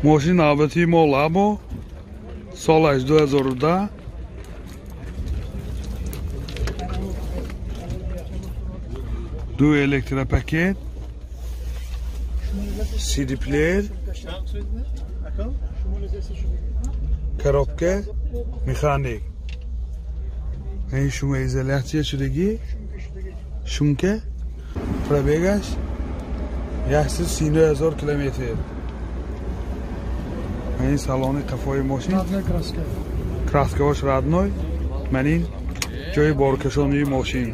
Мошини навбатии мо Лабо, солаш 2010. Ду электропакет, CD плеер, коробка, механик. Ин шумоизоляция шудагӣ, шумка, пробегаш 139 000 километр. Ин салони қафои мошин, краскаҳош родной. Ман ин ҷои боркашонии мошин.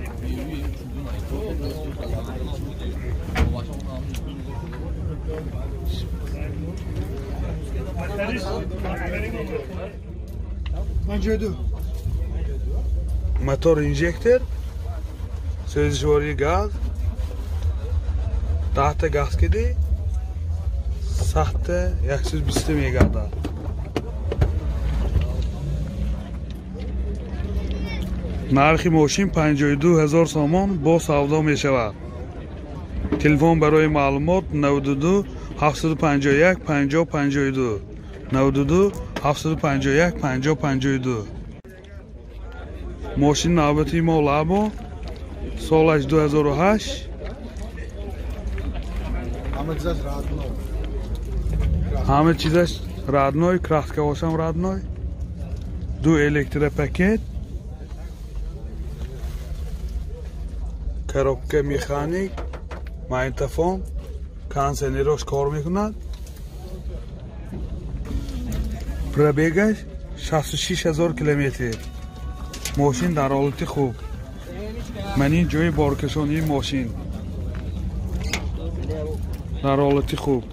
Мотор инжектор, сӯзишвории газ, 10та газ киди, сахта 120 мегардад. Нархи мошин 52 000 сомон бо савдо мешавад. Телефон барои маълумот 92 751 50 52, 92 751 50 52. Мошини навбатии мо Лабо, солаш 2008. Ҳама чизаш родной, краскаҳошам родной. Ду электропакет, коробка механик, магнитофон, кондиционерош кор мекунад. Пробегаш 66 000 километр. Мошин дар ҳолати хуб. Ман ин ҷои боркашонии мошин дар ҳолати хуб.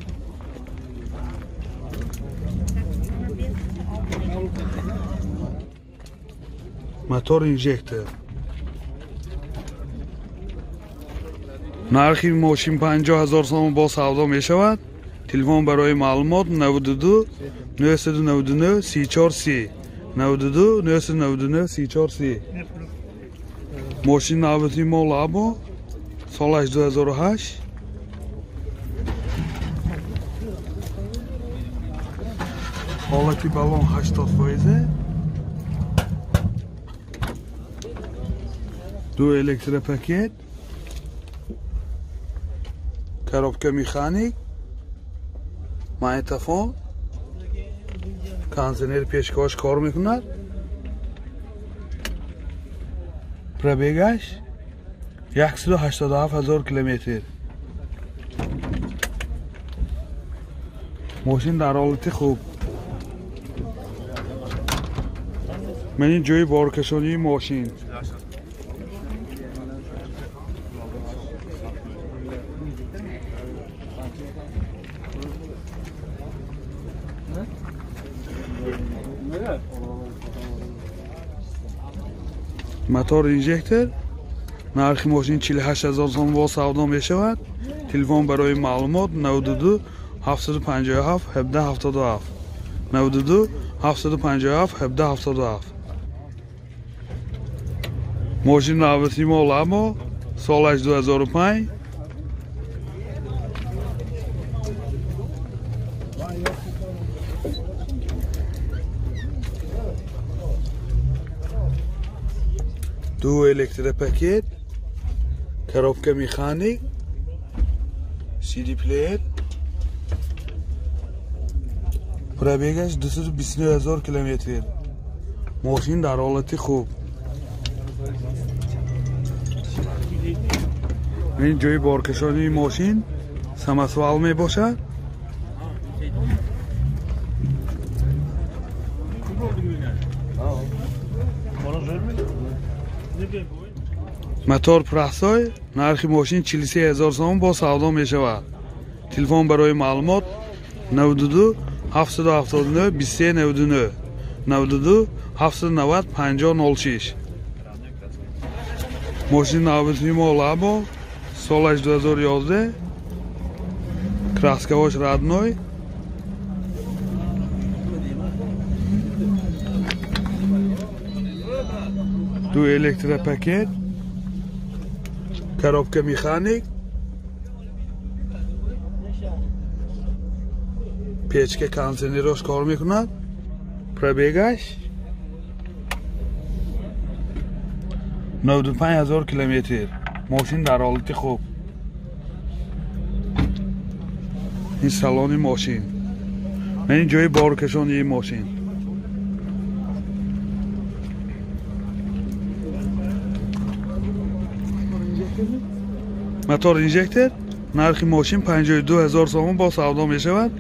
Мотор инжектор. Нархи мошин 50 000 сомон бо савдо мешавад. Телефон барои маълумот 92 999 34 30, 92 999 34 30. Мошини навбатии мо Лабо, солаш 2008. Ҳолати баллон 80%. Ду электропакет, коробка механик, магнитофон, кондиционер пешкош кор мекунад. Пробегаш 187 000 километр. Мошин дар ҳолати хуб. Ман ин ҷои боркашонии мошин. Мотор инжектор. Нархи мошин 48 000 сомон бо савдо мешавад. Телефон барои маълумот 92 757 17 77, 92 757 17 77. Мошини навбатии мо Лабо, солаш 2005. Ду электропакет, коробка механик, CD плеер, пробегаш 229 000 километр. Мошин дар ҳолати хуб. Ин ҷои боркашонии мошин самосвал мебошад. Мотор прасой. Нархи мошин 43 000 сомон бо савдо мешавад. Телефон барои маълумот 92 779 23 99, 92 790 50 06. Мошини навбатии мо Лабо, солаш 2011, краскаҳош родной. Ду электропакет, коробка механик, Печка кондиционераш кор мекунад. Пробегаш 95,000 километр. Мошин дар ҳолати хуб. Ин салони мошин. Ин ҷои боркашонии мошин. Мотор инжектор. Нархи мошин 52,000 сомон бо савдо мешавад.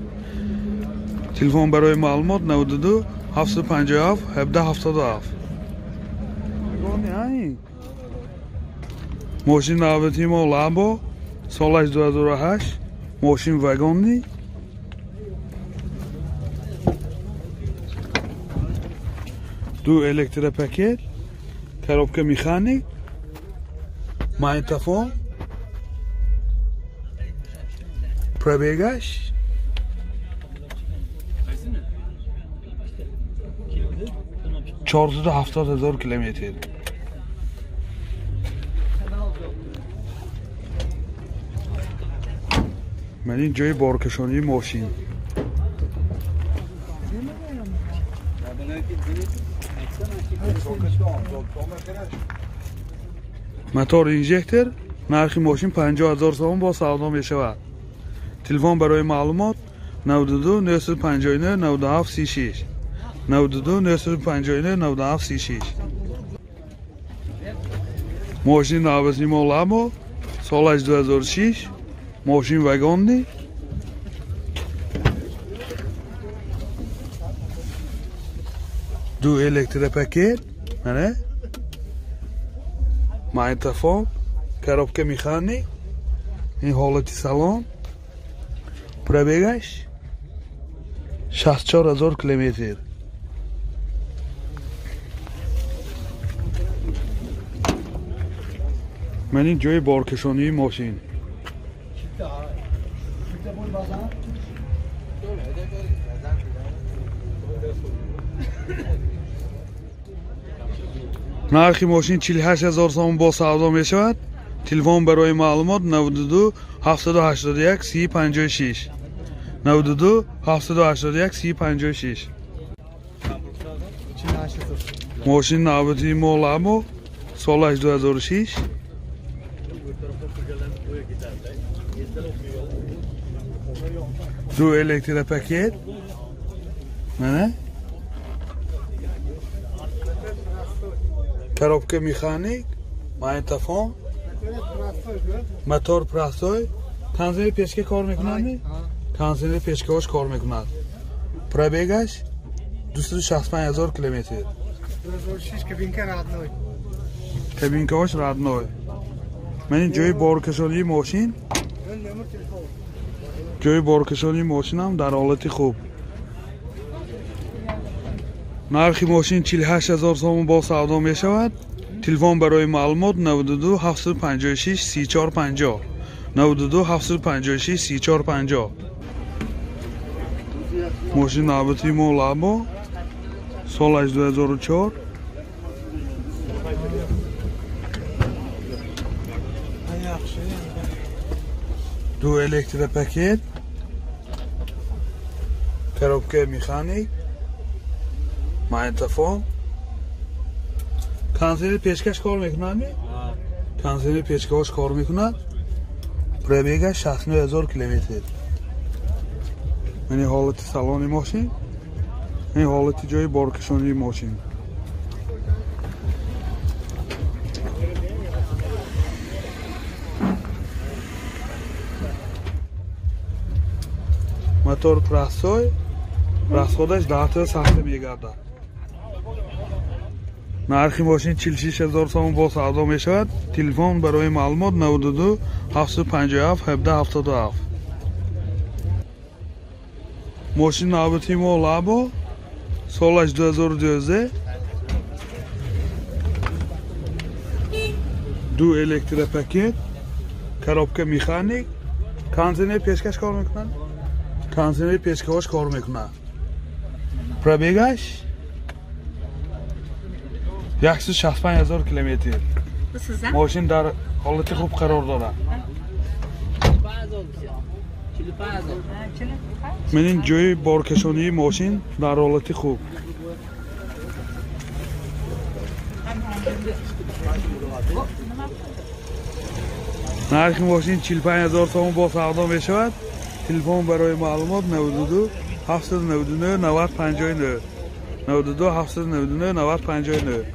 Телефон барои маълумот 92 757 1777. Мошин навбати мо Ламбо, солаш 2008, мошин вагонни. Ду электропакет, коробка механик, магнитофон, пробегаш 470,000 километр. Ман ин ҷои боркашонии мошин. Мотор инжектор. Нархи мошин 50,000 сомон бо савдо мешавад. Телефон барои маълумот 92 959 97 36 92 959 97 36. Мошин навбати мо Ламбо, солаш 2006, мошин вагонни. Ду электропакет, мана магнитофон, коробка механик, ин ҳолати салон. Пробегаш 64,000 километр. Ман ин ҷои боркашонии мошин. Нархи мошин 48,000 сомон бо савдо мешавад. Телефон барои маълумот 92 781 30 56 92 781 30 56. Мошин навбати мо Ламбо, солаш 2006. Ду электропакет, мана коробка механик, магнитофон, мотор простой. Кондиционер печка кор мекунад? Кондиционер печкаҳош кор мекунад. Пробегаш 265,000 километр. 2006, кабинка родной. Кабинкаҳош родной. Ман ин ҷои боркашонии мошин. Ҷои боркашонии мошинам дар ҳолати хуб. Нархи мошин 48,000 сомон бо савдо мешавад. Телефон барои маълумот 92 756 34 50 92 756 34 50. Мошин навбати мо Ламбо, солаш 2004. Ду электропакет, коробка механик, магнитофон. Кондиционер печкаш кор мекунад? Кондиционер печкаҳош кор мекунад. Пробегаш 69,000 километр. Ин ҳолати салони мошин, ин ҳолати ҷои боркашонии мошин. Мотор простой, расходаш 10 сахта мегардад. Нархи мошин 46,000 сомон бо савдо мешавад. Телефон барои маълумот 92 757 17 77. Мошин навбати мо Ламбо, солаш 2012. Ду электропакет, коробка механик, кондиционер печкаш кор мекунад? Кондиционер печкаҳош кор мекунад. Пробегаш 165,000 километр. Мошин дар ҳолати хуб қарор дорад. Ман ин ҷои боркашонии мошин дар ҳолати хуб. Нархи мошин 45 000 сомон бо савдо мешавад. Телефон барои маълумот 92 799 90 59 92 799 90 59.